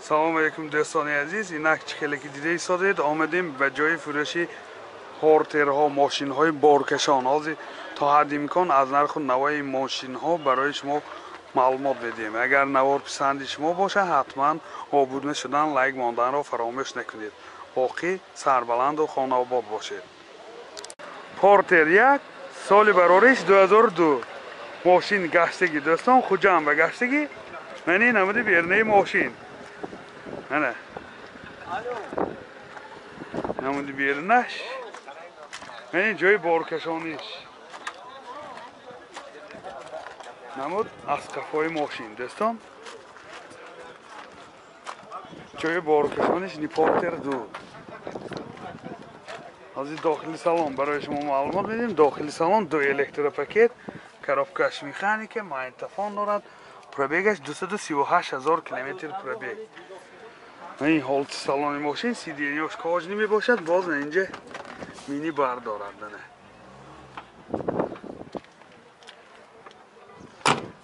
Салом алейкум дӯстони азиз, инак чӣ хеле ки дида истодед, омадем ба ҷои фурӯши портерҳо, мошинҳои боркашон. Ҳозир то ҳадди имкон аз нарху навои мошинҳо барои шумо маълумот медиҳем. Агар навор писанди шумо бошад, ҳатман обуна шудан, лайк монданро фаромӯш накунед. Боқӣ сарбаланду хонаобод бошед. Портер 1, соли барориш 2002. Мошин гаштагӣ дӯстон, Хуҷанд ба гаштагӣ. Ман ин намуди бернаи мошин. Ана. Намуди бернаш. Ман ин ҷои боркашониш. Намуд аз қафои мошин дӯстон. Ҷои боркашониш ни Портер 2. Ҳозир дохили салон барои шумо маълумот медиҳем. Дохили салон ду электропакет, коробкаш механика, магнитофон дорад. Пробегаш 238 ҳазор километр пробег. Ин ҳолати салони мошин сиденьяш кожаный мебошад, боз инҷа мини бар дорад.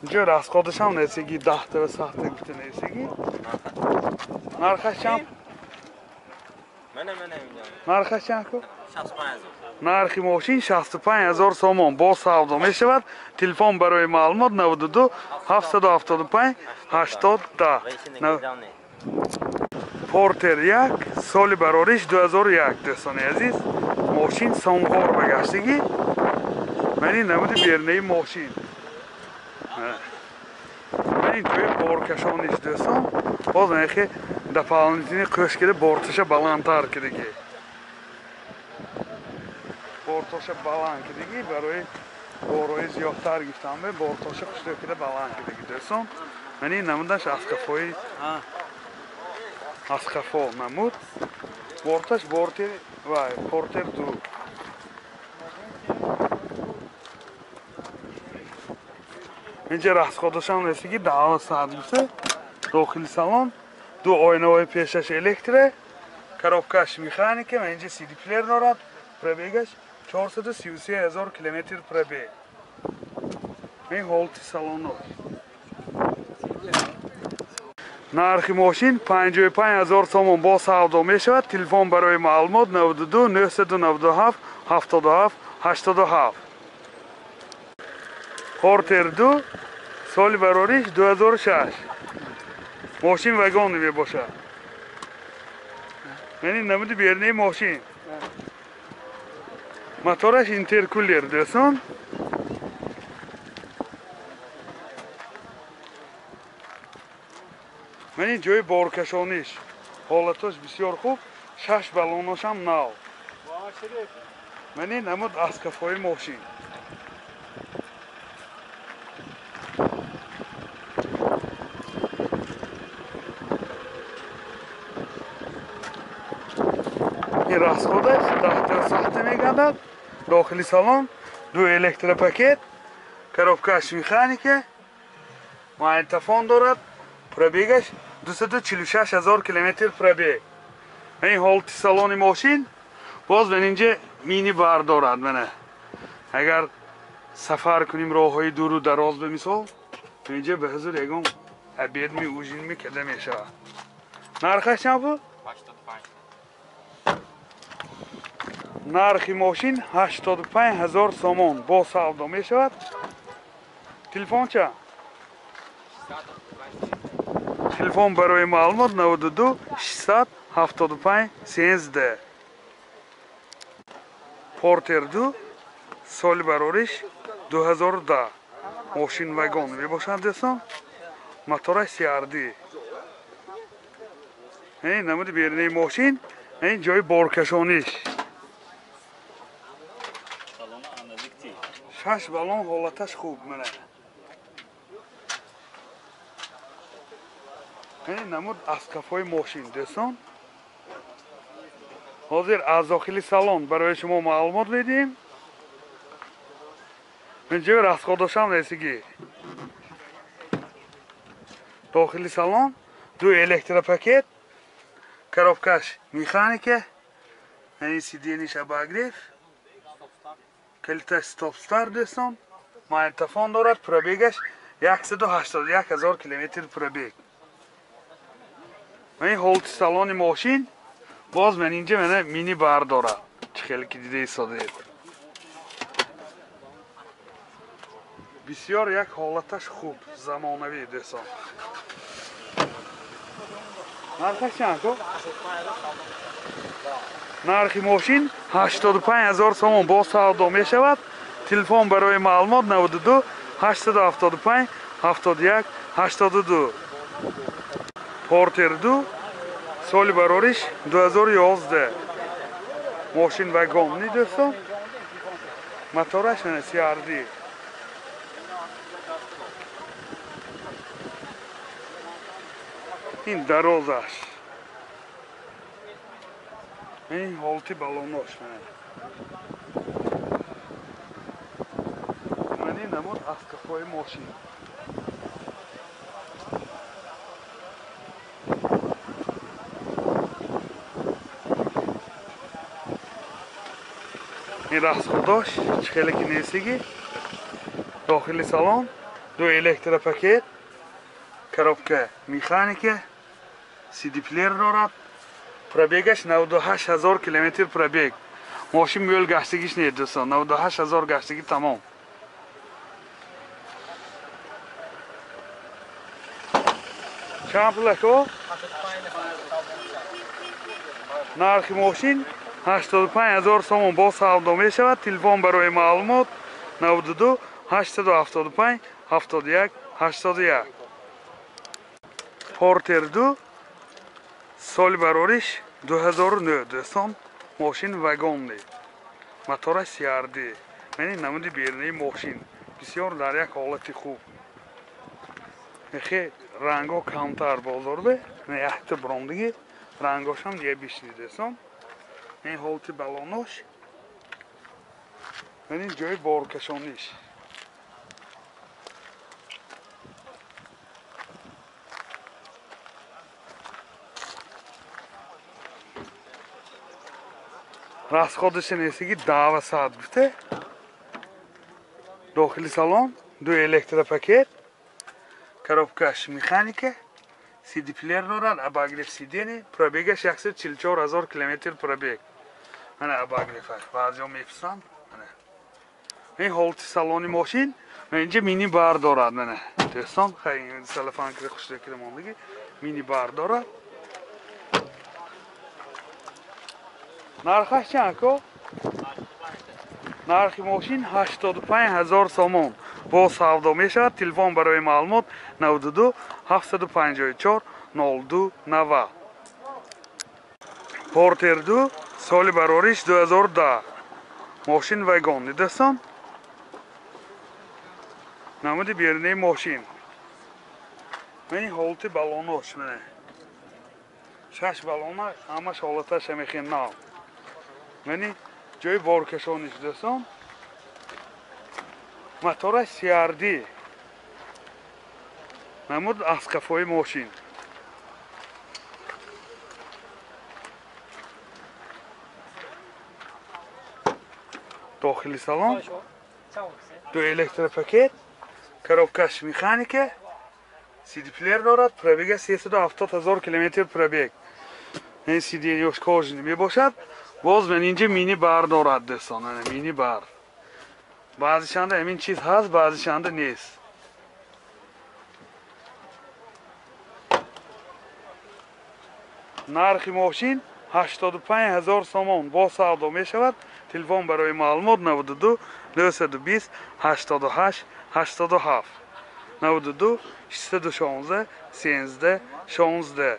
Инҷо расходашам несиги 10 та 7 та несиги. Нархаш чанд? Нархаш чанд ку? 65 ҳазор. Нархи мошин 65 ҳазор сомон бо савдо мешавад. Телефон барои маълумот 92 775 80 10. Портер 1, соли барориш 2001. Дӯстони азиз, мошин Сомғор ба гаштагӣ. Ман ин намуди бернаи мошин. Ман ин ҷои боркашониш дӯстон. Боз нахи дополнительный қӯш кида борташа баландтар кидаги. Борташа баланд кидаги барои борҳои зиёдтар гирифтан бе борташа хушрӯ кида баланд кидаги дӯстон. Ман ин намудаш аз қафои аз қафо намуд. Борташ бортер вай Портер 2. Инҷа расходашам несиги 10 саат гуфта. Дохили салон ду оинаҳои пешаш электро, коробкаш механика, ва инҷа CD плеер дорад. Пробегаш 433 ҳазор километр пробег. Ин ҳолати салонаш. Нархи мошин 55 ҳазор сомон бо савдо мешавад. Телефон барои маълумот 92 997 77 87. Портер 2, соли барориш 2006. Мошин вагон мебошад. Ман ин намуди бернаи мошин. Мотораш интеркулер дӯстон. Ман ин ҷои боркашониш. Ҳолаташ бисёр хуб, 6 баллонашам нав. Ман ин намуд аз қафои мошин. Ин расходаш 10 сахта мегардад. Дохили салон ду электропакет, коробкаш механика, магнитофон дорад. Пробегаш 246 ҳазор километр пробег. Ин ҳолати салони мошин. Боз ман инҷа мини бар дорад. Мана агар сафар кунем роҳҳои дуру дароз ба мисол, инҷа ба ҳузур ягон обед ми ужин ми када мешавад. Нархаш чанд буд? 85. Нархи мошин 85 ҳазор сомон бо савдо мешавад. Телефон чанд? Телефон барои маълумот 92 675 13. Портер 2, соли барориш 2010. Мошин вагон мебошад дӯстон. Мотораш CRD. Ин намуди бернаи мошин, ин ҷои боркашониш. 6 баллон ҳолаташ хуб мана. Ин намуд аз қафои мошин дӯстон. Ҳозир аз дохили салон барои шумо маълумот медиҳем. Инҷо расходашам несиги. Дохили салон ду электропакет, коробкаш механика, ин сиденьяш обогрев, калиташ стоп-старт дӯстон, магнитофон дорад. Пробегаш 181 ҳазор километр пробег. Ин ҳолати салони мошин боз ман инҷа мана мини бар дорад. Чӣ хеле ки дида истодаед. Бисёр як ҳолаташ хуб, замонавӣ дӯстон. Нархаш чанд ко? Нархи мошин 85 000 сомон боз савдо мешавад. Телефон барои маълумот 92 875 71 82. Портер 2 соли барориш 2011. Мошин вагонни дӯстон. Мотораш мана CRD. Ин дарозаш. Ин ҳолати балонош мана. Мани намуд аз қафои мошин. Ин расходош чӣ хеле ки нестиги. Дохили салон ду электропакет, коробка механика, CD-плеер дорад. Пробегаш 98 000 километр пробег. Мошин мӯл гаштагиш не дӯстон, 98 000 гаштагӣ тамом. Чанд пул ако? Нархи мошин 85 000 сомон боз савдо мешавад. Телефон барои маълумот 92 875 71 81. Портер 2 соли барориш 2009 дӯстон. Мошин вагонни. Мотораш CRD. Мани намуди берунаи мошин бисёр дар як ҳолати хуб. Хе ранго камтар бозорбе, якта брондиги рангошам ебишни дӯстон. Ин ҳолати балонош. Мани ҷои боркашониш. Расходаш нестиги 10 гуфте. Дохили салон ду электропакет, коробкаш механика, CD-плеер дорад, обогрев сидений, пробегаш 144 000 километр пробег. Мана обогреваш, баъзеҳо мепурсанд. Ин ҳолати салони мошин, инҷа мини бар дорад, мана. Дӯстон, хай салафанкри хушрӯ мондагӣ мини бар дорад. Нархаш чанд ко? Нархи мошин 85 000 сомон боз савдо мешавад. Телефон барои маълумот 92 754 02 90. Портер 2 соли барориш 2010. Мошин вагонни дӯстон. Намуди берунаи мошин. Мани ҳолати балонош мана. 6 балона ҳамаш ҳолаташ ҳамихел нав. Мани ҷои боркашониш дӯстон. Мотораш CRD. Намуд аз қафои мошин. Дохили салон ду электропакет, коробкаш механика, CD-плеер дорад, пробега 370 000 километр пробег. Ин сиденьёш кожаный мебошад. Боз ман инҷа мини бар дорад дӯстон, мини бар. Баъзешанда ҳамин чиз ҳаст, баъзешанда нест. Нархи мошин 85 000 сомон боз савдо мешавад. Телефон барои маълумот 92 920 88 87 92 616 13 16.